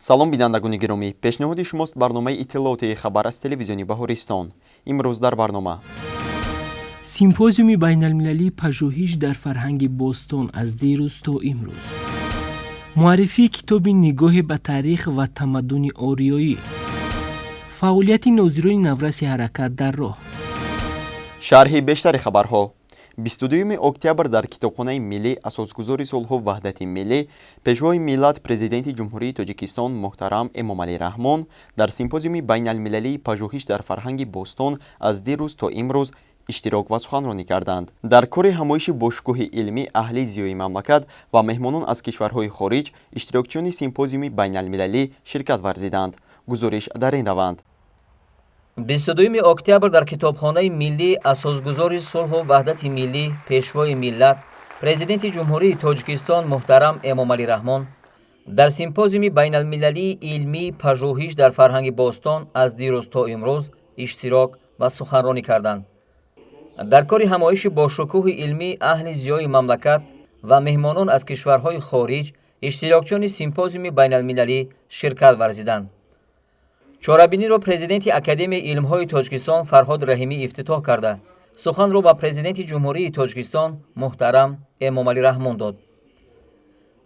Салом, бинандагони гиромӣ. Пешниҳоди шумост барномаи иттилоотии «Хабар» аз телевизиони Баҳористон. Имрӯз дар барнома: Симпозиуми байналмилалии пажӯҳиш дар фарҳанги бостон аз дирӯз то имрӯз, муаррифии китоби «Нигоҳе ба таърих ва тамаддуни ориёӣ», фаъолияти нозирони навраси ҳаракат дар роҳ. Шарҳи бештари хабарҳо. 22 октябр дар Китобхонаи миллӣ асосгузори сулҳу ваҳдати миллӣ, Пешвои миллат, Президенти Ҷумҳурии Тоҷикистон муҳтарам Эмомалӣ Раҳмон дар симпозиуми байналмилалии пажӯҳиш дар фарҳанги бостон аз дирӯз то имрӯз иштирок ва суханронӣ карданд. Дар кори ҳамоиши бошукӯҳи илмӣ аҳли зиёи мамлакат ва меҳмонон аз кишварҳои хориҷ, иштирокчиёни симпозиуми байналмилалӣ ширкат варзиданд. Гузориш дар ин раванд. 22 октябр дар Китобхонаи миллӣ асосгузори сулҳу ваҳдати миллӣ, Пешвои миллат, Президенти Ҷумҳурии Тоҷикистон муҳтарам Эмомалӣ Раҳмон дар симпозиуми байналмилалии илмии пажӯҳиш дар фарҳанги бостон аз дирӯз то имрӯз иштирок ва суханронӣ карданд. Дар кори ҳамоиши бошукӯҳи илмӣ аҳли зиёи мамлакат ва меҳмонон аз кишварҳои хориҷ, иштирокчиёни симпозиуми байналмилалӣ ширкат варзиданд. Чорабиниро президенти Академияи илмҳои Тоҷикистон Фарҳод Раҳимӣ ифтитоҳ карда, суханро ба Президенти Ҷумҳурии Тоҷикистон муҳтарам Эмомалӣ Раҳмон дод.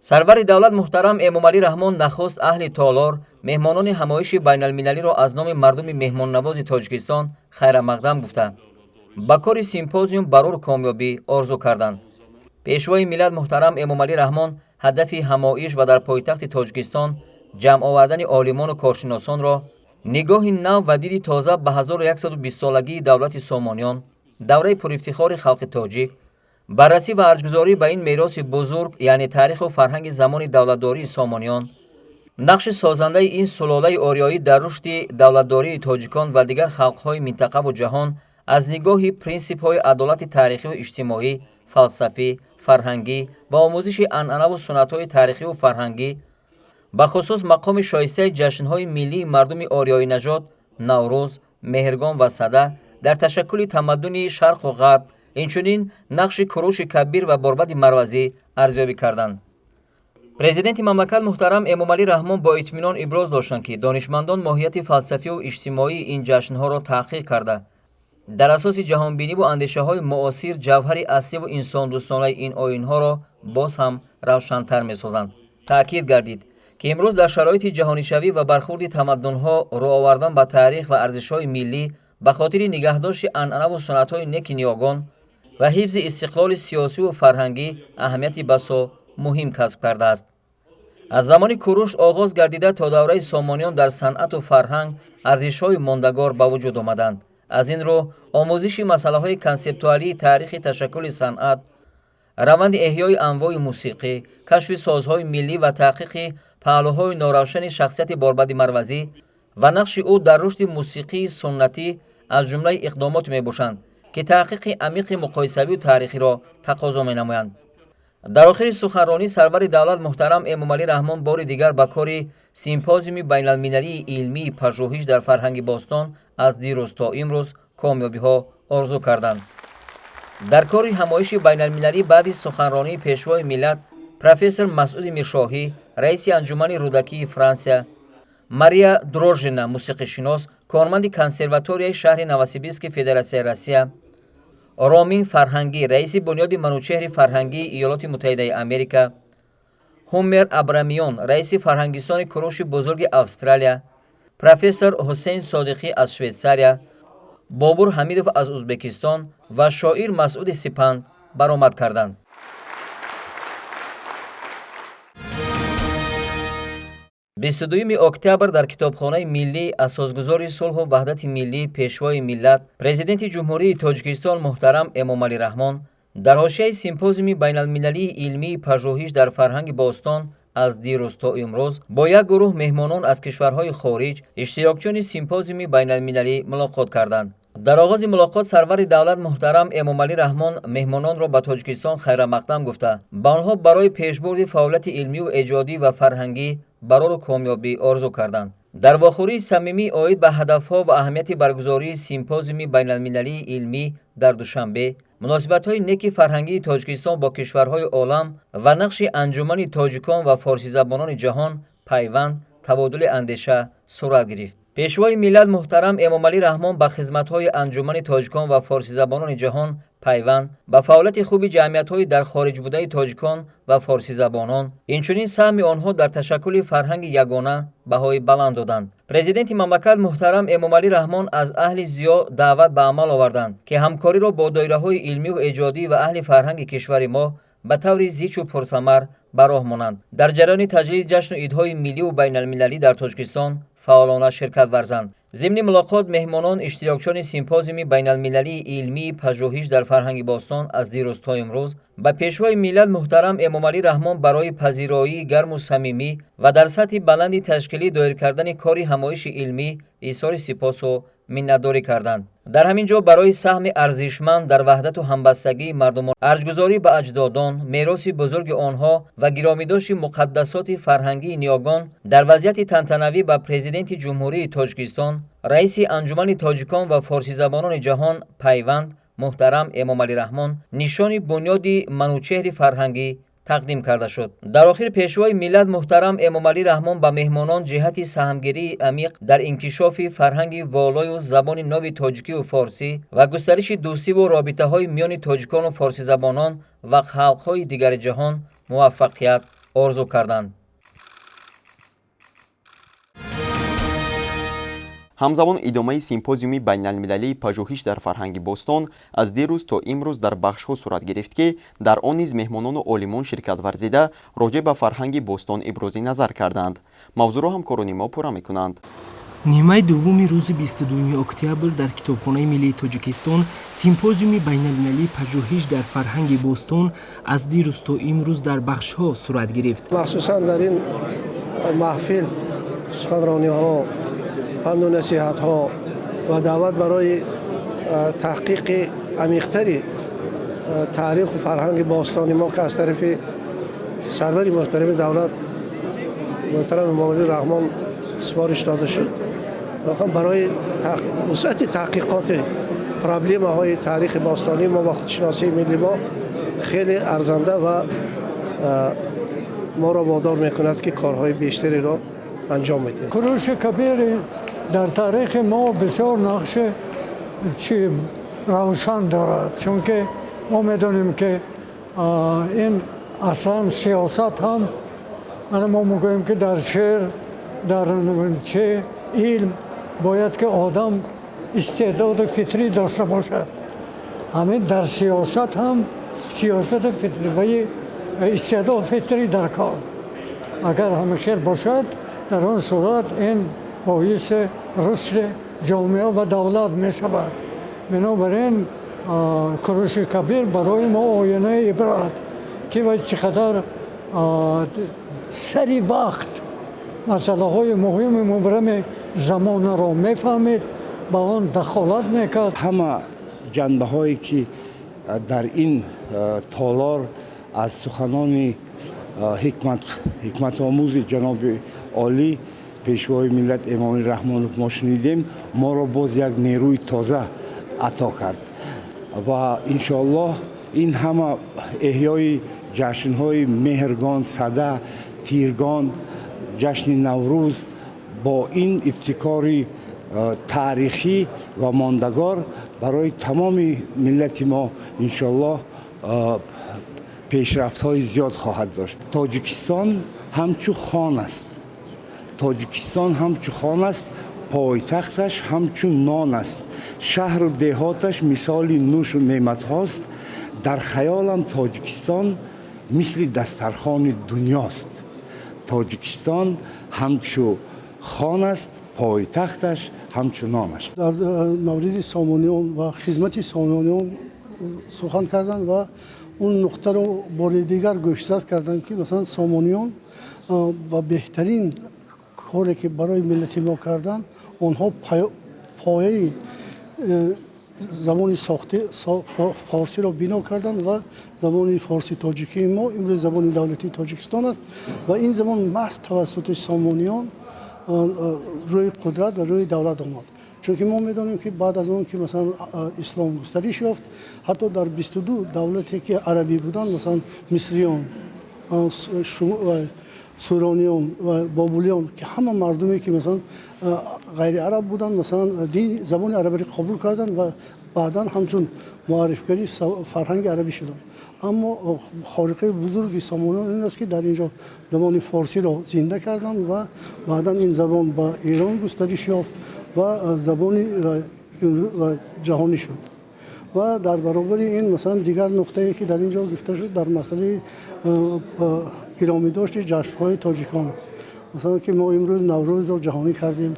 Сарвари давлат муҳтарам Эмомалӣ Раҳмон нахуст аҳли толор, меҳмонони ҳамоиши байналмилалиро аз номи мардуми меҳмоннавози Тоҷикистон хайрамақдам гуфта, ба кори симпозиум барор комёбӣ орзу карданд. Пешвои миллат муҳтарам Эмомалӣ Раҳмон ҳадафи ҳамоиш ва дар пойтахти Тоҷикистон ҷамъ овардани олимону коршиносонро нигоҳи нав ва диди тоза ба 1120-солагии давлати Сомониён, давраи пурифтихори халқи тоҷик, баррасӣ ва арҷгузорӣ ба ин мероси бузург, яъне таъриху фарҳанги замони давлатдории Сомониён, нақши созандаи ин сулолаи ориёӣ дар рушди давлатдории тоҷикон ва дигар халқҳои минтақаву ҷаҳон аз нигоҳи принсипҳои адолати таърихиву иҷтимоӣ, фалсафӣ, фарҳангӣ ва омӯзиши анъанаву суннатҳои таърихиву фарҳангӣ, бахусус мақоми шоистаи ҷашнҳои миллии мардуми ориёинажод Наврӯз, Меҳргон ва Сада дар ташаккули тамаддуни Шарқу Ғарб, инчунин нақши Куруши Кабир ва Борбади Марвазӣ арзёбӣ карданд. Президенти мамлакат муҳтарам Эмомалӣ Раҳмон бо итминон иброз доштанд, ки донишмандон моҳияти фалсафиву иҷтимоии ин ҷашнҳоро таҳқиқ карда, дар асоси ҷаҳонбиниву андешаҳои муосир ҷавҳари асливу инсондӯстонаи ин оинҳоро боз ҳам равшантар месозанд. Таъкид гардид, ки имрӯз дар шароити ҷаҳонишавӣ ва бархурди тамаддунҳо рӯ овардан ба таърих ва арзишҳои миллӣ ба хотири нигаҳдошти анъанаву суннатҳои неки ниёгон ва ҳифзи истиқлоли сиёсиву фарҳангӣ аҳамияти басо муҳим касб кардааст. Аз замони Куруш оғоз гардида то давраи Сомониён дар санъату фарҳанг арзишҳои мондагор ба вуҷуд омаданд. Аз ин рӯ омӯзиши масъалаҳои консептуалии таърихи ташаккули санъат, раванди эҳёи анвои мусиқӣ, кашфи созҳои миллӣ ва таҳқиқи паҳлӯҳои норавшани шахсияти Борбади Марвазӣ ва нақши ӯ дар рушди мусиқии суннатӣ аз ҷумлаи иқдомот мебошанд, ки таҳқиқи амиқи муқоисавию таърихиро тақозо менамоянд. Дар охири суханронӣ сарвари давлат муҳтарам Эмомалӣ Раҳмон бори дигар ба кори симпозиуми байналмилалии илмии пажӯҳиш дар фарҳанги бостон аз дирӯз то имрӯз комёбиҳо орзу карданд. Дар кори ҳамоиши байналмилалӣ баъди суханронии Пешвои миллат профессор Масъуди Миршоҳӣ, раиси Анҷумани Рӯдакии Франсия, Мария Дрожжина, мусиқишинос, корманди консерваторияи шаҳри Новосибирски Федератсияи Россия, Ромин Фарҳангӣ, раиси Бунёди Манучеҳри фарҳангии Иёлоти Муттаҳидаи Америка, Ҳумер Абрамиён, раиси Фарҳангистони Куруши Бузурги Австралия, профессор Ҳусейн Содиқӣ аз Швейтсария, Бобур Ҳамидов аз Узбекистон ва шоир Масъуди Сипанд баромад карданд. 22 октябр дар Китобхонаи миллӣ асосгузори сулҳу ваҳдати миллӣ, Пешвои миллат, Президенти Ҷумҳурии Тоҷикистон муҳтарам Эмомалӣ Раҳмон дар ҳошияи симпозиуми байналмилалии илмии пажӯҳиш дар фарҳанги бостон аз дирӯз то имрӯз бо як гурӯҳ меҳмонон аз кишварҳои хориҷ, иштирокчиёни симпозиуми байналмилалӣ мулоқот карданд. Дар оғози мулоқот сарвари давлат муҳтарам Эмомалӣ Раҳмон меҳмононро ба Тоҷикистон хайрамақдам гуфта, ба онҳо барои пешбурди фаъолияти илмию эҷодӣ ва фарҳангӣ барору комёбӣ орзу карданд. Дар вохӯрии самимӣ оид ба ҳадафҳо ва аҳамияти баргузории симпозиуми байналмилалии илмӣ дар Душанбе, муносибатҳои неки фарҳангии Тоҷикистон бо кишварҳои олам ва нақши Анҷумани тоҷикон ва форсизабонони ҷаҳон пайванд, Табодули андеша сурат гирифт. Пешвои миллат муҳтарам Эмомалӣ Раҳмон ба хизматҳои Анҷумани тоҷикон ва форсизабонони ҷаҳон «Пайванд», ба фаъолияти хуби ҷамъиятҳои дар хориҷ будаи тоҷикон ва форсизабонон, инчунин саҳми онҳо дар ташаккули фарҳанги ягона баҳои баланд доданд. Президенти мамлакат муҳтарам Эмомалӣ Раҳмон аз аҳли зиё даъват ба амал оварданд, ки ҳамкориро бо доираҳои илмиву эҷодӣ ва аҳли фарҳанги кишвари мо ба таври зичу пурсамар ба роҳ монанд, дар ҷараёни таҷлили ҷашну идҳои милливу байналмилалӣ дар Тоҷикистон фаъолона ширкат варзанд. Зимни мулоқот меҳмонон, иштирокчиёни симпозиуми байналмилалии илмии пажӯҳиш дар фарҳанги бостон аз дирӯз то имрӯз ба Пешвои миллат муҳтарам Эмомалӣ Раҳмон барои пазироии гарму самимӣ ва дар сатҳи баланди ташкилӣ доир кардани кори ҳамоиши илмӣ изҳори сипосу миннатдорӣ карданд. Дар ҳамин ҷо барои саҳми арзишманд дар ваҳдату ҳамбастагии мардумон, арҷгузорӣ ба аҷдодон, мероси бузурги онҳо ва гиромидошти муқаддасоти фарҳангии ниёгон дар вазъияти тантанавӣ ба Президенти Ҷумҳурии Тоҷикистон, раиси Анҷумани тоҷикон ва форсизабонони ҷаҳон «Пайванд» муҳтарам Эмомалӣ Раҳмон нишони бунёди Манучеҳри фарҳангӣ тақдим карда шуд. Дар охир Пешвои миллат муҳтарам Эмомалӣ Раҳмон ба меҳмонон ҷиҳати саҳмгирии амиқ дар инкишофи фарҳанги волою забони ноби тоҷикиву форсӣ ва густариши дӯстиву робитаҳои миёни тоҷикону форсизабонон ва халқҳои дигари ҷаҳон муваффақият орзу карданд. Ҳамзамон идомаи симпозиуми байналмилалии пажӯҳиш дар фарҳанги бостон аз дирӯз то имрӯз дар бахшҳо сурат гирифт, ки дар он низ меҳмонону олимон ширкат варзида, роҷеъ ба фарҳанги бостон ибрози назар карданд. Мавзӯъро ҳамкорони мо пурра мекунанд. Нимаи дуввуми рӯзи 22 октябр дар Китобхонаи миллии Тоҷикистон симпозиуми байналмилалии пажӯҳиш дар фарҳанги бостон аз дирӯз то имрӯз дар бахшҳо сурат гирифт. Махсусан дар ин маҳфил суханрониҳо, панду насиҳатҳо ва даъват барои таҳқиқи амиқтари таъриху фарҳанги бостони мо, ки аз тарафи сарвари муҳтарами давлат муҳтарам Эмомалӣ Раҳмон супориш дода шуд, барои вусъати таҳқиқоти проблемаҳои таърихи бостонии мо ва худшиносии милли мо хеле арзанда ва моро водор мекунад, ки корҳои бештареро анҷом медиҳем. Куруши Кабир дар таърихи мо бисёр нақши чи равшан дорад, чунки мо медонем, ки ин аслан сиёсат ҳам, ана мо мегӯем, ки дар шеър, дар чи илм бояд ки одам истеъдоди фитрӣ дошта бошад. Ҳамин дар сиёсат ҳам сиёсати фитрӣ, истеъдод фитрӣ дар кор. Агар ҳамин хел бошад, дар он сурат ин боиси рушди ҷомеа ва давлат мешавад. Бинобар ин Куруши Кабир барои мо оинаи ибрат, ки вай чӣ қадар сари вақт масъалаҳои муҳими мубрами замонаро мефаҳмид, ба он дахолат мекард. Ҳама ҷанбаҳое, ки дар ин толор аз суханони ҳикматомӯзи ҷаноби олӣ, Пешвои миллат Эмомалӣ Раҳмонов мо шунидем, моро боз як нерӯи тоза ато кард ва иншоаллоҳ ин ҳама эҳёи ҷашнҳои Меҳргон, Сада, Тиргон, ҷашни Наврӯз бо ин ибтикори таърихӣ ва мондагор барои тамоми миллати мо иншоаллоҳ пешрафтҳои зиёд хоҳад дошт. Тоҷикистон ҳамчу хон аст, Тоҷикистон ҳамчу хон аст, пойтахташ ҳамчун нон аст, шаҳру деҳоташ мисоли нӯшу неъматҳост. Дар хаёлам Тоҷикистон мисли дастархони дунёст. Тоҷикистон ҳамчу хон аст, пойтахташ ҳамчун нон аст. Дар мавриди Сомониён ва хизмати Сомониён сухан карданд ва он нуқтаро бори дигар гӯшзад карданд, ки масалан Сомониён ва беҳтарин коре, ки барои миллати мо карданд, онҳо пояи забони сохти форсиро бино карданд ва забони форси тоҷикии мо имрӯз забони давлатии Тоҷикистон аст ва ин забон маҳз тавассути Сомониён рӯи қудрат ва рӯи давлат омад. Чунки мо медонем, ки баъд аз он ки масалан ислом густариш ёфт, ҳатто дар 22 давлате, ки арабӣ буданд, масалан мисриён, сурониён ва бобулиён, ки ҳама мардуме ки масалан ғайриараб буданд, масалан дин забони арабиро қабул карданд ва баъдан ҳамчун муаррифгари фарҳанги арабӣ шуданд. Аммо хориқаи бузурги сомониён ин аст, ки дар ин ҷо забони форсиро зинда карданд ва баъдан ин забон ба Эрон густариш ёфт ва забони ҷаҳонӣ шуд. Ва дар баробари ин масалан дигар нуқтае, ки дар ин ҷо гуфта шуд, дар масъалаи гиромидошти ҷашнҳои тоҷикон, масалан ки мо имрӯз Наврӯзро ҷаҳонӣ кардем,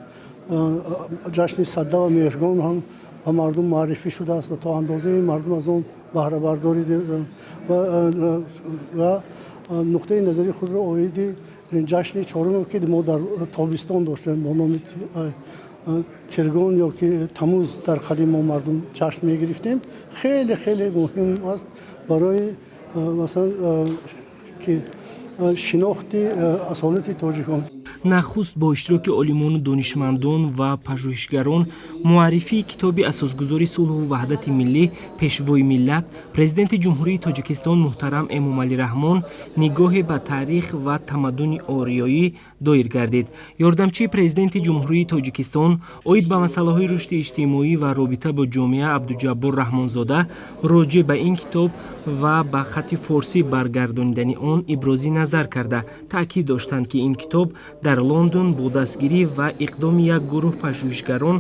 ҷашни Садда ва Меҳргон ҳам ба мардум муаррифӣ шудааст ва то андозаи мардум аз он баҳрабардорӣ ва нуқтаи назари худро оиди ҷашни чорумро, ки мо дар тобистон доштем бо номи Тиргон ё ки Тамуз, дар қадим мо мардум ҷашн мегирифтем, хеле хеле муҳим аст барои масалан ки шинохти асолати тоҷикон. Нахуст бо иштироки олимону донишмандон ва пажӯҳишгарон муаррифии китоби асосгузори сулҳу ваҳдати миллӣ, Пешвои миллат, Президенти Ҷумҳурии Тоҷикистон муҳтарам Эмомалӣ Раҳмон «Нигоҳе ба таърих ва тамаддуни ориёӣ» доир гардид. Ёрдамчии Президенти Ҷумҳурии Тоҷикистон оид ба масъалаҳои рушди иҷтимоӣ ва робита бо ҷомеа Абдуҷаббор Раҳмонзода роҷеъ ба ин китоб ва ба хати форсӣ баргардонидани он ибрози назар карда, таъкид доштанд, ки ин китоб дар Лондон бо дастгирӣ ва иқдоми як гурӯҳ пажӯҳишгарон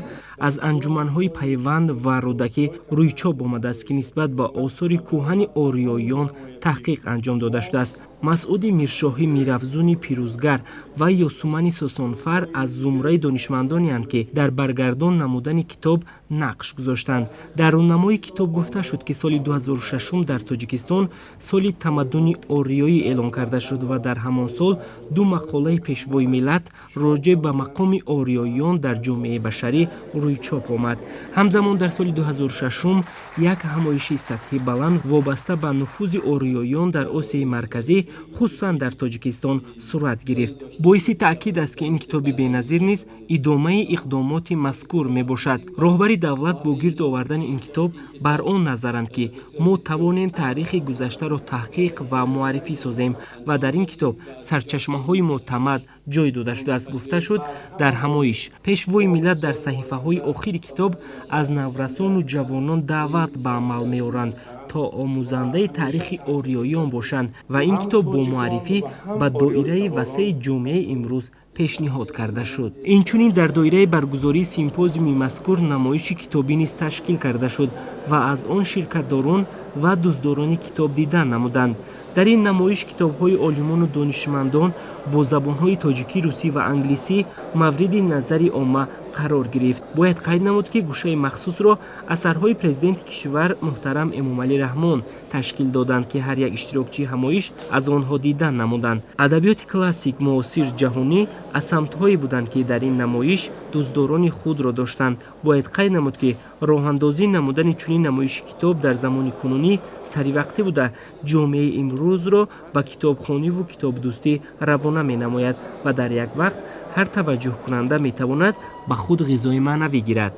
аз анҷуманҳои Пайванд ва Рӯдакӣ рӯи чоп омадааст, ки нисбат ба осори кӯҳани ориёиён таҳқиқ анҷом дода шудааст. Масъуди Миршоҳӣ, Мирафзуни Пирӯзгар ва Ёсумани Сосонфар аз зумраи донишмандонеанд, ки дар баргардон намудани китоб нақш гузоштанд. Дар рӯнамои китоб гуфта шуд, ки соли 2006 дар Тоҷикистон соли тамаддуни ориёӣ эълон карда шуд ва дар ҳамон сол ду мақолаи Пешвои миллат роҷеъ ба мақоми ориёиён дар ҷомеаи башарӣ рӯи чоп омад. Ҳамзамон дар соли 2006 як ҳамоиши сатҳи баланд вобаста ба нуфузи ориёиён дар Осиёи Марказӣ, хусусан дар Тоҷикистон, сурат гирифт. Боиси таъкид аст, ки ин китоби беназир низ идомаи иқдомоти мазкур мебошад. Роҳбари давлат бо гирд овардани ин китоб бар он назаранд, ки мо тавонем таърихи гузаштаро таҳқиқ ва муаррифӣ созем ва дар ин китоб сарчашмаҳои мӯътамад ҷой дода шудааст, гуфта шуд дар ҳамоиш. Пешвои миллат дар саҳифаҳои охири китоб аз наврасону ҷавонон даъват ба амал меоранд, то омӯзандаи таърихи ориёиён бошанд ва ин китоб бо муаррифӣ ба доираи васеи ҷомеаи имрӯз пешниҳод карда шуд. Инчунин дар доираи баргузории симпозиуми мазкур намоиши китобӣ низ ташкил карда шуд ва аз он ширкатдорон ва дӯстдорони китоб дидан намуданд. Дар ин намоиш китобҳои олимону донишмандон бо забонҳои тоҷикӣ, русӣ ва англисӣ мавриди назари омма қарор гирифт. Бояд қайд намуд, ки гӯшаи махсусро асарҳои Президенти кишвар муҳтарам Эмомалӣ Раҳмон ташкил доданд, ки ҳар як иштирокчии ҳамоиш аз онҳо дидан намуданд. Адабиёти классик, муосир, ҷаҳонӣ аз самтҳое буданд, ки дар ин намоиш дӯстдорони худро доштанд. Бояд қайд намуд, ки роҳандозӣ намудани чунин намоиши китоб дар замони кунунӣ саривақтӣ буда, ҷомеаи имрӯзро ба китобхониву китобдӯстӣ равона менамояд ва дар як вақт ҳар таваҷҷӯҳкунанда метавонад ба худ ғизои маънавӣ гирад.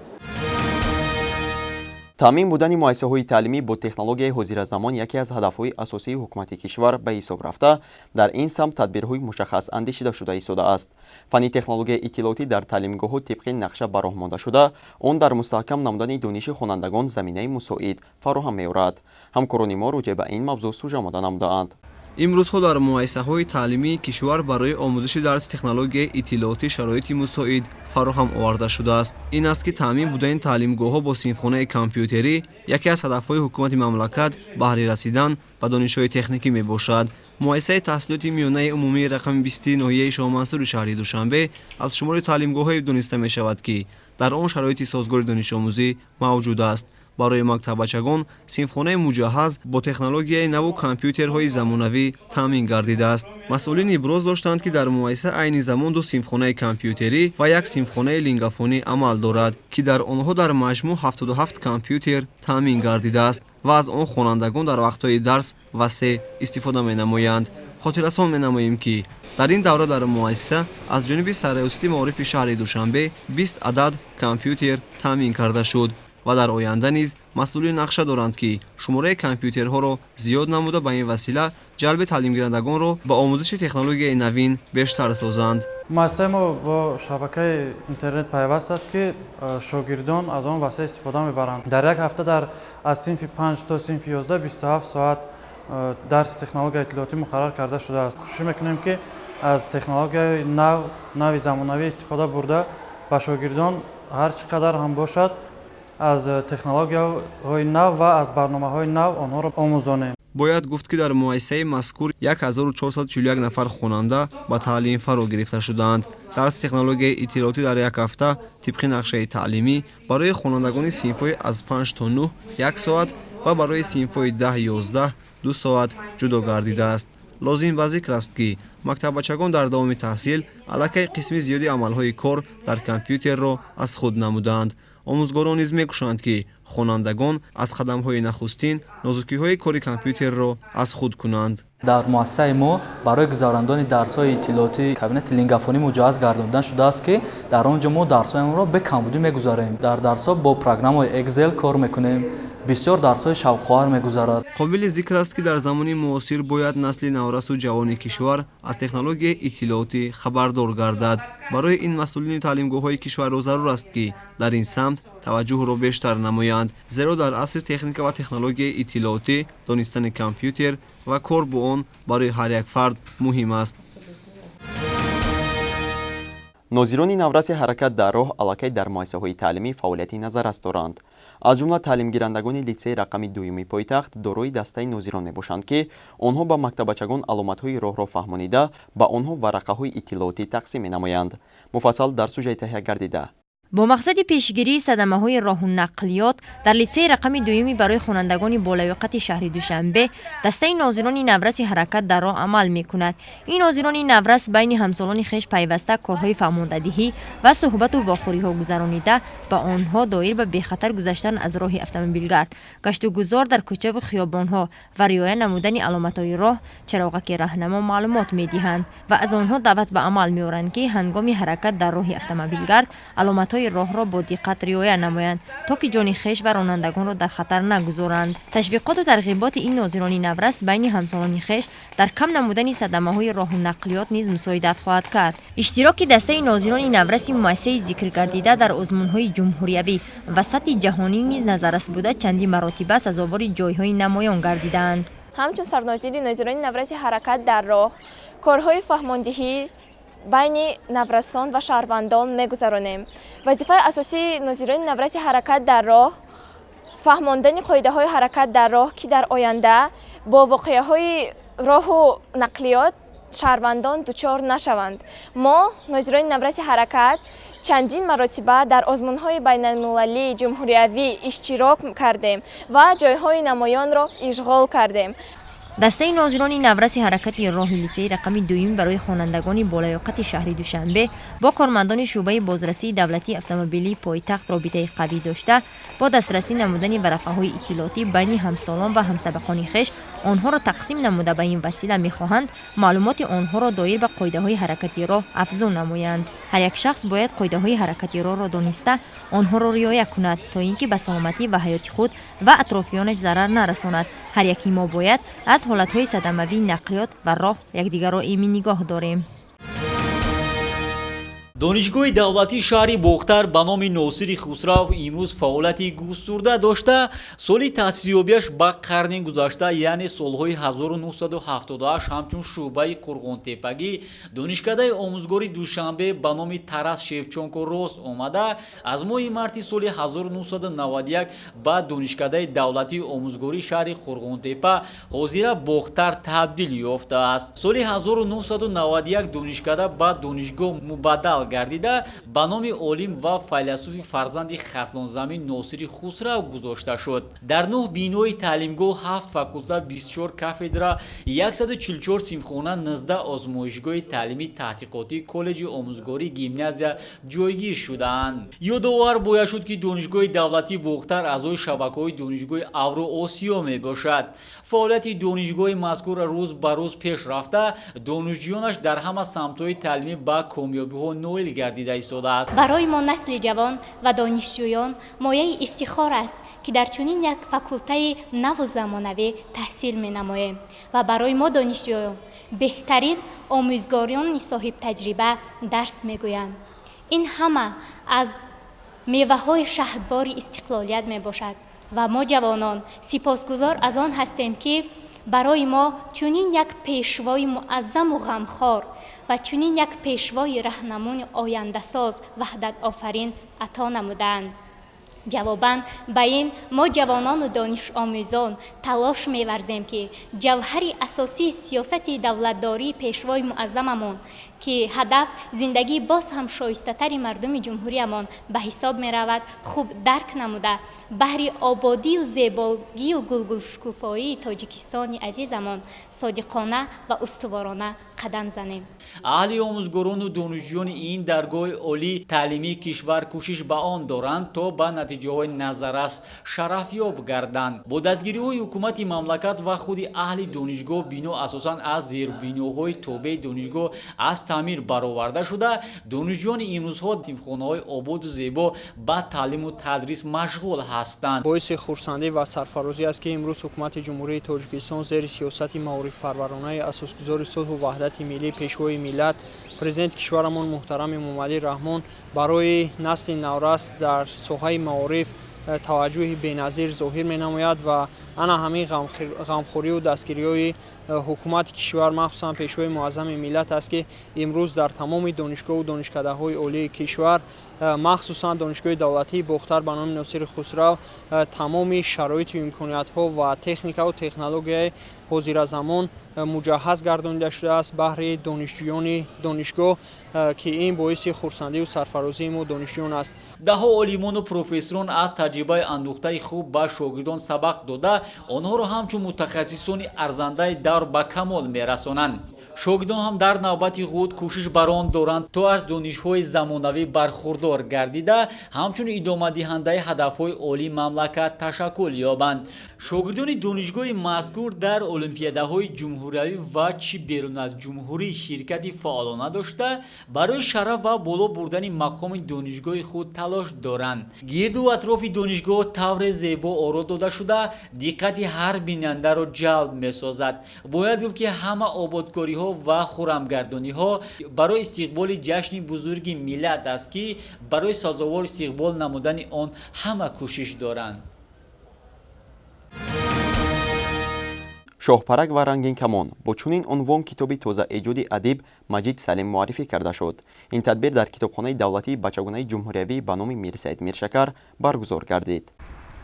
Таъмин будани муассисаҳои таълимӣ бо технологияи ҳозиразамон яке аз ҳадафҳои асосии ҳукумати кишвар ба ҳисоб рафта, дар ин самт тадбирҳои мушаххас андешида шуда истодааст. Фанни технологияи иттилоотӣ дар таълимгоҳҳо тибқи нақша ба роҳ монда шуда, он дар мустаҳкам намудани дониши хонандагон заминаи мусоид фароҳам меорад. Ҳамкорони мо роҷеъ ба ин мавзӯъ сужа омода намудаанд. Имрӯзҳо дар муассисаҳои таълимии кишвар барои омӯзиши дарси технологияи иттилоотӣ шароити мусоид фароҳам оварда шудааст. Ин аст, ки таъмин будани таълимгоҳҳо бо синфхонаи компютерӣ яке аз ҳадафҳои ҳукумати мамлакат баҳри расидан ба донишҳои техникӣ мебошад. Муассисаи таҳсилоти миёнаи умумии рақами 20 ноҳияи Шоҳмансури шаҳри Душанбе аз шумори таълимгоҳҳое дониста мешавад, ки дар он шароити созгори донишомӯзӣ мавҷуд аст. Барои мактаббачагон синфхонаи муҷаҳҳаз бо технологияи наву компютерҳои замонавӣ таъмин гардидааст. Масъулин иброз доштанд, ки дар муассиса айни замон ду синфхонаи компютерӣ ва як синфхонаи лингафонӣ амал дорад, ки дар онҳо дар маҷмӯъ 77 компютер таъмин гардидааст ва аз он хонандагон дар вақтҳои дарс васеъ истифода менамоянд. Хотиррасон менамоем, ки дар ин давра дар муассиса аз ҷониби Сарраёсати маорифи шаҳри Душанбе 20 адад компютер таъмин карда шуд. Ва дар оянда низ масъулин нақша доранд, ки шумораи компютерҳоро зиёд намуда, ба ин васила ҷалби таълимгирандагонро ба омӯзиши технологияи навин бештар созанд. Муассисаи мо бо шабакаи интернет пайваст аст, ки шогирдон аз он васеъ истифода мебаранд. Дар як ҳафта аз синфи 5 то синфи 11 27 соат дарси технологияи иттилоотӣ муқаррар карда шудааст. Кӯшиш мекунем, ки аз технологияи нави замонавӣ истифода бурда, ба шогирдон ҳар чӣ қадар ҳам бошад аз технологияҳои нав ва аз барномаҳои нав онҳоро омӯзонем. Бояд гуфт, ки дар муассисаи мазкур 1441 нафар хонанда ба таълим фаро гирифта шудаанд. Дарси технологияи иттилоотӣ дар як ҳафта тибқи нақшаи таълимӣ барои хонандагони синфҳои аз 5 то 9 як соат ва барои синфҳои 10-11 2 соат ҷудо гардидааст. Лозим ба зикр аст, ки мактаббачагон дар давоми таҳсил аллакай қисми зиёди амалҳои кор дар компютерро аз худ намудаанд. Омӯзгорон низ мекӯшанд, ки хонандагон аз қадамҳои нахустин нозукиҳои кори компютерро аз худ кунанд. Дар муассисаи мо барои гузарондани дарсҳои иттилоотӣ кабинети лингафонӣ муҷаҳҳаз гардонида шудааст, ки дар он ҷо мо дарсҳоямонро бекамбудӣ мегузарем. Дар дарсҳо бо программаҳои Excel кор мекунем. Бисёр дарсҳои шавқовар мегузарад. Қобили зикр аст, ки дар замони муосир бояд насли наврасу ҷавони кишвар аз технологияи иттилоотӣ хабардор гардад. Барои ин масъулини таълимгоҳҳои кишварро зарур аст, ки дар ин самт таваҷҷӯҳро бештар намоянд, зеро дар асри техника ва технологияи иттилоотӣ донистани компютер ва кор бо он барои ҳар як фард муҳим аст. Нозирони навраси ҳаракат дар роҳ аллакай дар муассисаҳои таълимӣ фаъолияти назаррас доранд. Аз ҷумла таълимгирандагони литсеи рақами дуюми пойтахт дорои дастаи нозирон мебошанд, ки онҳо ба мактаббачагон аломатҳои роҳро фаҳмонида, ба онҳо варақаҳои иттилоотӣ тақсим менамоянд. Муфассал дар сужаи таҳия гардида. Бо мақсади пешгирии садамаҳои роҳу нақлиёт дар литсеи рақами дуюми барои хонандагони болаёқати шаҳри Душанбе дастаи нозирони навраси ҳаракат дар роҳ амал мекунад. Ин нозирони наврас байни ҳамсолони хеш пайваста корҳои фаҳмондадиҳӣ ва суҳбату вохӯриҳо гузаронида, ба онҳо доир ба бехатар гузаштан аз роҳи автомобилгард, гаштугузор дар кӯчаву хиёбонҳо ва риоя намудани аломатҳои роҳ, чароғаки раҳнамо маълумот медиҳанд ва аз онҳо даъват ба амал меоранд, ки ҳангоми ҳаракат дар роҳи автомобилгард аломатҳои роҳро бо диққат риоя намоянд, то ки ҷони хеш ва ронандагонро дар хатар нагузоранд. Ташвиқоту тарғиботи ин нозирони наврас байни ҳамсолони хеш дар кам намудани садамаҳои роҳу нақлиёт низ мусоидат хоҳад кард. Иштироки дастаи нозирони навраси муассисаи зикргардида дар озмунҳои ҷумҳуриявӣ ва сатҳи ҷаҳонӣ низ назаррас буда, чандин маротиба сазовори ҷойҳои намоён гардидаанд. Ҳамчун сарнозири нозирони навраси ҳаракат дар роҳ корҳои фаҳмондиҳӣ байни наврасон ва шаҳрвандон мегузаронем. Вазифаи асосии нозирони навраси ҳаракат дар роҳ фаҳмондани қоидаҳои ҳаракат дар роҳ, ки дар оянда бо воқеаҳои роҳу нақлиёт шаҳрвандон дучор нашаванд. Мо нозирони навраси ҳаракат чандин маротиба дар озмунҳои байналмилалӣ, ҷумҳуриявӣ иштирок кардем ва ҷойҳои намоёнро ишғол кардем. Дастаи нозирони навраси ҳаракати роҳи литсеи рақами дуюм барои хонандагони болаёқати шаҳри Душанбе бо кормандони шӯъбаи бозрасии давлатии автомобилии пойтахт робитаи қавӣ дошта, бо дастрасӣ намудани варақаҳои иттилоотӣ байни ҳамсолон ва ҳамсабақони хеш онҳоро тақсим намуда, ба ин васила мехоҳанд маълумоти онҳоро доир ба қоидаҳои ҳаракати роҳ афзун намоянд. Ҳар як шахс бояд қоидаҳои ҳаракати роҳро дониста, онҳоро риоя кунад, то ин ки ба саломатӣ ва ҳаёти худ ва атрофиёнаш зарар нарасонад. Ҳар яки мо бояд аз ҳолатҳои садамавии нақлиёт ва роҳ якдигарро эмин нигоҳ дорем. Донишгоҳи давлатии шаҳри Бохтар ба номи Носири Хусрав имрӯз фаъолияти густурда дошта, соли таъсисёбиаш ба қарни гузашта, яъне солҳои 1978, ҳамчун шӯъбаи Қурғонтеппагӣ донишкадаи омӯзгори Душанбе ба номи Тарас Шевченко рост омада, аз моҳи марти соли 1991 ба донишкадаи давлатии омӯзгории шаҳри Қурғонтеппа, ҳозира Бохтар, табдил ёфтааст. Соли 1991 донишкада ба донишгоҳ мубаддал гардида, ба номи олим ва файласуфи фарзанди Хатлонзамин Носири Хусрав гузошта шуд. Дар 9 бинои таълимгоҳ 7 факулта, 24 кафедра, 144 синфхона, 19 озмоишгоҳи таълимӣ таҳқиқотӣ, коллеҷи омӯзгорӣ, гимназия ҷойгир шудаанд. Ёдовар бояд шуд, ки донишгоҳи давлатии Бохтар аъзои шабакаҳои донишгоҳи Авроосиё мебошад. Фаъолияти донишгоҳи мазкур рӯз ба рӯз пеш рафта, донишҷӯёнаш дар ҳама самтҳои таълимӣ ба комёбиҳо ноил ноил гардида истодааст. Барои мо насли ҷавон ва донишҷӯён мояи ифтихор аст, ки дар чунин як факултаи наву замонавӣ таҳсил менамоем ва барои мо донишҷӯён беҳтарин омӯзгорони соҳибтаҷриба дарс мегӯянд. Ин ҳама аз меваҳои шаҳдбори истиқлолият мебошад ва мо ҷавонон сипосгузор аз он ҳастем, ки барои мо чунин як пешвои муаззаму ғамхор ва чунин як пешвои раҳнамуни ояндасоз, ваҳдатофарин ато намуданд. Ҷавобан ба ин мо ҷавонону донишомӯзон талош меварзем, ки ҷавҳари асосии сиёсати давлатдории пешвои муаззамамон, ки ҳадаф зиндагии боз ҳам шоистатари мардуми ҷумҳуриямон ба ҳисоб меравад, хуб дарк намуда, баҳри ободию зебогию гулгулшукуфоии Тоҷикистони азизамон содиқона ва устуворона қадам занем. Аҳли омӯзгорону донишҷӯёни ин даргоҳи олии таълимии кишвар кӯшиш ба он доранд, то ба натиҷаҳои назаррас шарафёб гарданд. Бо дастгириҳои ҳукумати мамлакат ва худи аҳли донишгоҳ бино асосан аз зербиноҳои тобеи донишгоҳ аз таъмир бароварда шуда, донишҷӯёни имрӯзҳо синфхонаҳои ободу зебо ба таълиму тадрис машғул ҳастанд. Боиси хурсандӣ ва сарфарозӣ аст, ки имрӯз ҳукумати Ҷумҳурии Тоҷикистон зери сиёсати маорифпарваронаи асосгузори сулҳу ваҳдати миллӣ, пешвои миллат, президенти кишварамон муҳтарам Эмомалӣ Раҳмон барои насли наврас дар соҳаи маориф таваҷҷӯҳи беназир зоҳир менамояд ва ана ҳамин ғамхориву дастгириҳои ҳукумати кишвар, махсусан пешвои муаззами миллат аст, ки имрӯз дар тамоми донишгоҳу донишкадаҳои олии кишвар, махсусан донишгоҳи давлатии Бохтар ба номи Носири Хусрав, тамоми шароиту имкониятҳо ва техникаву технологияи ҳозиразамон муҷаҳҳаз гардонида шудааст баҳри донишҷӯёни донишгоҳ, ки ин боиси хурсандиву сарфарозии мо донишҷӯён аст. Даҳо олимону профессорон аз таҷрибаи андӯхтаи хуб ба шогирдон сабақ дода, онҳоро ҳамчун мутахассисони арзандаи давр ба камол мерасонанд. Шогирдон ҳам дар навбати худ кӯшиш бар он доранд, то аз донишҳои замонавӣ бархурдор гардида, ҳамчун идомадиҳандаи ҳадафҳои олии мамлакат ташаккул ёбанд. Шогирдони донишгоҳи мазкур дар олимпиадаҳои ҷумҳуриявӣ ва чӣ берун аз ҷумҳурӣ ширкати фаъолона дошта, барои шараф ва боло бурдани мақоми донишгоҳи худ талош доранд. Гирду атрофи донишгоҳ тавре зебо оро дода шуда, диққати ҳар бинандаро ҷалб месозад. Бояд гуфт, ки ҳама ободкориҳо ва хурамгардониҳо барои истиқболи ҷашни бузурги миллат аст, ки барои сазовор истиқбол намудани он ҳама кӯшиш доранд. Шоҳпарак ва рангинкамон бо чунин унвон китоби тозаэҷоди адиб Маҷид Салим муаррифӣ карда шуд. Ин тадбир дар китобхонаи давлатии бачагонаи ҷумҳуриявӣ ба номи Мирсаид Миршакар баргузор гардид.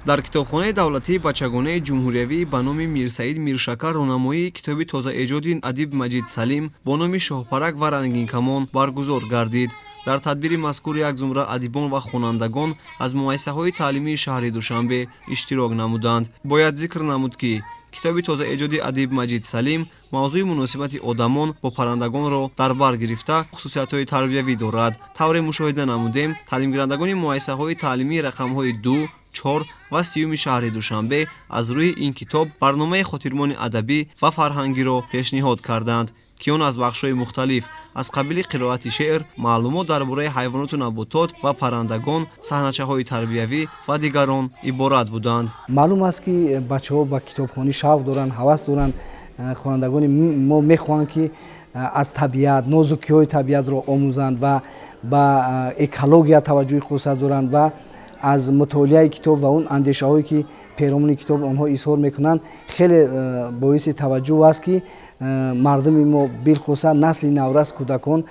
Дар китобхонаи давлатии бачагонаи ҷумҳуриявӣ ба номи Мирсаид Миршакар рӯнамоии китоби тозаэҷоди адиб Маҷид Салим бо номи Шоҳпарак ва рангинкамон баргузор гардид. Дар тадбири мазкур як зумра адибон ва хонандагон аз муассисаҳои таълимии шаҳри Душанбе иштирок намуданд. Бояд зикр намуд, ки китоби тозаэҷоди адиб Маҷид Салим мавзӯи муносибати одамон бо паррандагонро дар бар гирифта, хусусиятҳои тарбиявӣ дорад. Тавре мушоҳида намудем, таълимгирандагони муассисаҳои таълимии рақамҳои 2, 4 ва 3 шаҳри Душанбе аз рӯи ин китоб барномаи хотирмони адабӣ ва фарҳангиро пешниҳод карданд, ки он аз бахшҳои мухталиф аз қабили қироати шеър, маълумот дар бораи ҳайвоноту наботот ва паррандагон, саҳначаҳои тарбиявӣ ва дигарон иборат буданд. Маълум аст, ки бачаҳо ба китобхонӣ шавқ доранд, ҳавас доранд. Хонандагони мо мехоҳанд, ки аз табиат, нозукиҳои табиатро омӯзанд ва ба экология таваҷҷӯҳи хоса доранд ва аз мутолиаи китоб ва он андешаҳое, ки перомуни китоб онҳо изҳор мекунанд, хеле боиси таваҷҷӯҳ аст, ки мардуми мо, билхуса насли наврас, кӯдакон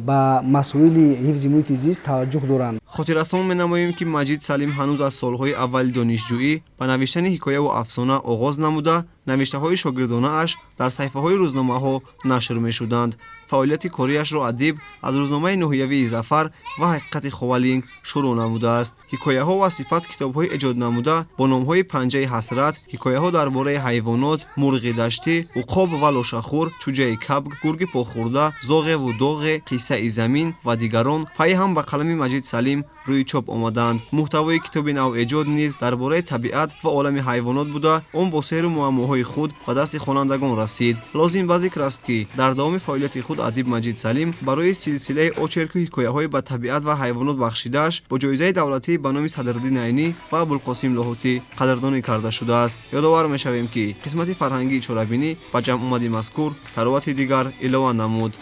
ба масъули ҳифзи муҳити зист таваҷҷӯҳ доранд. Хотиррасон менамоем, ки Маҷид Салим ҳанӯз аз солҳои аввали донишҷӯӣ ба навиштани ҳикояву афсона оғоз намуда, навиштаҳои шогирдонааш дар саҳифаҳои рӯзномаҳо нашр мешуданд. Фаъолияти кориашро адиб аз рӯзномаи ноҳиявии Зафар ва Ҳақиқати Ховалинг шурӯъ намудааст. Ҳикояҳо ва сипас китобҳои эҷод намуда бо номҳои Панҷаи ҳасрат, ҳикояҳо дар бораи ҳайвонот, мурғи даштӣ, уқоб ва лошахӯр, чӯҷаи кабк, гурги похӯрда, зоғеву доғе, қиссаи замин ва дигарон пайи ҳам ба қалами Маҷид Салим рӯи чоп омаданд. Муҳтавои китоби навэҷод низ дар бораи табиат ва олами ҳайвонот буда, он бо сеҳру муаммоҳои худ ба дасти хонандагон расид. Лозим ба зикр аст, ки дар давоми фаъолияти худ Адиб Маҷид Салим барои силсилаи очерку ҳикояҳои ба табиат ва ҳайвонот бахшидааш бо ҷоизаи давлатӣ ба номи Садриддин Айнӣ ва Абулқосим Лоҳутӣ қадрдонӣ карда шудааст. Ёдовар мешавем, ки қисмати фарҳангии чорабинӣ ба ҷамъомади мазкур таровати дигар илова намуд.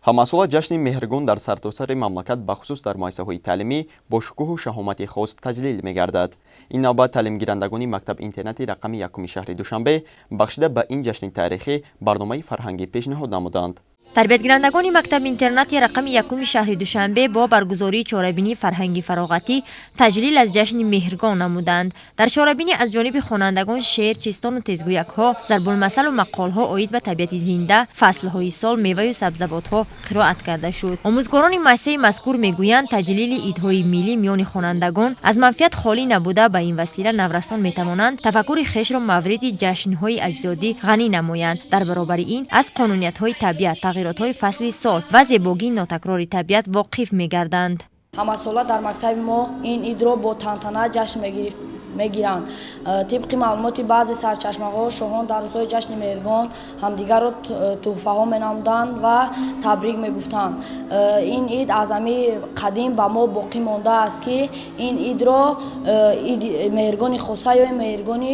Ҳамасола ҷашни Меҳргон дар сартосари мамлакат, бахусус дар муассисаҳои таълимӣ, бо шукӯҳу шаҳомати хос таҷлил мегардад. Ин навбат таълимгирандагони мактаб-интернати рақами якуми шаҳри Душанбе бахшида ба ин ҷашни таърихӣ барномаи фарҳангӣ пешниҳод намуданд. Тарбиятгирандагони мактаб-интернати рақами якуми шаҳри Душанбе бо баргузории чорабинии фарҳанги фароғатӣ таҷлил аз ҷашни Меҳргон намуданд. Дар чорабинӣ аз ҷониби хонандагон шеър, чистону тезгӯякҳо, зарбулмасалу мақолҳо оид ба табиати зинда, фаслҳои сол, меваю сабзавотҳо қироат карда шуд. Омӯзгорони муассисаи мазкур мегӯянд, таҷлили идҳои миллӣ миёни хонандагон аз манфиат холӣ набуда, ба ин васила наврасон метавонанд тафаккури хешро мавриди ҷашнҳои аҷдодӣ ғанӣ намоянд. Дар баробари ин аз қонуниятҳои табиат, тағйиротҳои фасли сол ва зебогии нотакрори табиат воқиф мегарданд. Ҳамасола дар мактаби мо ин идро бо тантана ҷашн мегиранд. Тибқи маълумоти баъзе сарчашмаҳо, шоҳон дар рӯзҳои ҷашни Меҳргон ҳамдигарро тӯҳфаҳо менамуданд ва табрик мегуфтанд. Ин ид аз ҳами қадим ба мо боқӣ мондааст, ки ин идро Меҳргони хоса ё Меҳргони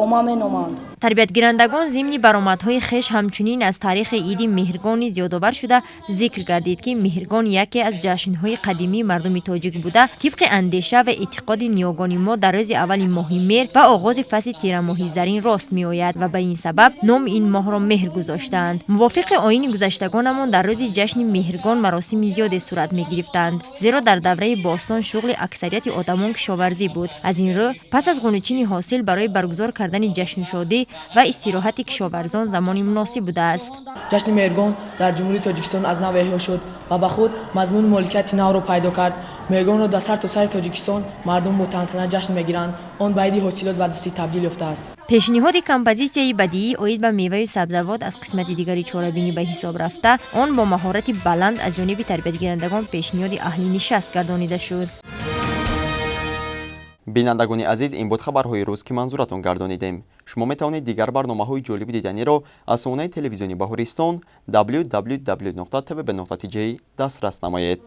омма меноманд. Тарбиятгирандагон зимни баромадҳои хеш ҳамчунин аз таърихи иди Меҳргон низ ёдовар шуда, зикр гардид, ки Меҳргон яке аз ҷашнҳои қадимии мардуми тоҷик буда, тибқи андеша ва эътиқоди ниёгони мо дар рӯзи аввали моҳи меҳр ва оғози фасли тирамоҳи зарин рост меояд ва ба ин сабаб номи ин моҳро меҳр гузоштаанд. Мувофиқи оини гузаштагонамон дар рӯзи ҷашни Меҳргон маросими зиёде сурат мегирифтанд, зеро дар давраи бостон шуғли аксарияти одамон кишоварзӣ буд. Аз ин рӯ пас аз ғунучини ҳосил барои баргузор кардани ҷашну шодӣ ва истироҳати кишоварзон замони муносиб будааст. Ҷашни Меҳргон дар Ҷумҳурии Тоҷикистон аз нав эҳё шуд ва ба худ мазмуну моликияти навро пайдо кард. Меҳргонро дар сартосари Тоҷикистон мардум бо тантана ҷашн мегиранд. Он ба иди ҳосилот ва дӯстӣ табдил ёфтааст. Пешниҳоди композитсияи бадиӣ оид ба меваю сабзавот аз қисмати дигари чорабинӣ ба ҳисоб рафта, он бо маҳорати баланд аз ҷониби тарбиятгирандагон пешниҳоди аҳли нишаст гардонида шуд. Бинандагони азиз, ин буд хабарҳои рӯз, ки манзуратон гардонидем. Шумо метавонед дигар барномаҳои ҷолиби диданиро аз сомонаи телевизиони Баҳористон www.tvb.tj дастрас намоед.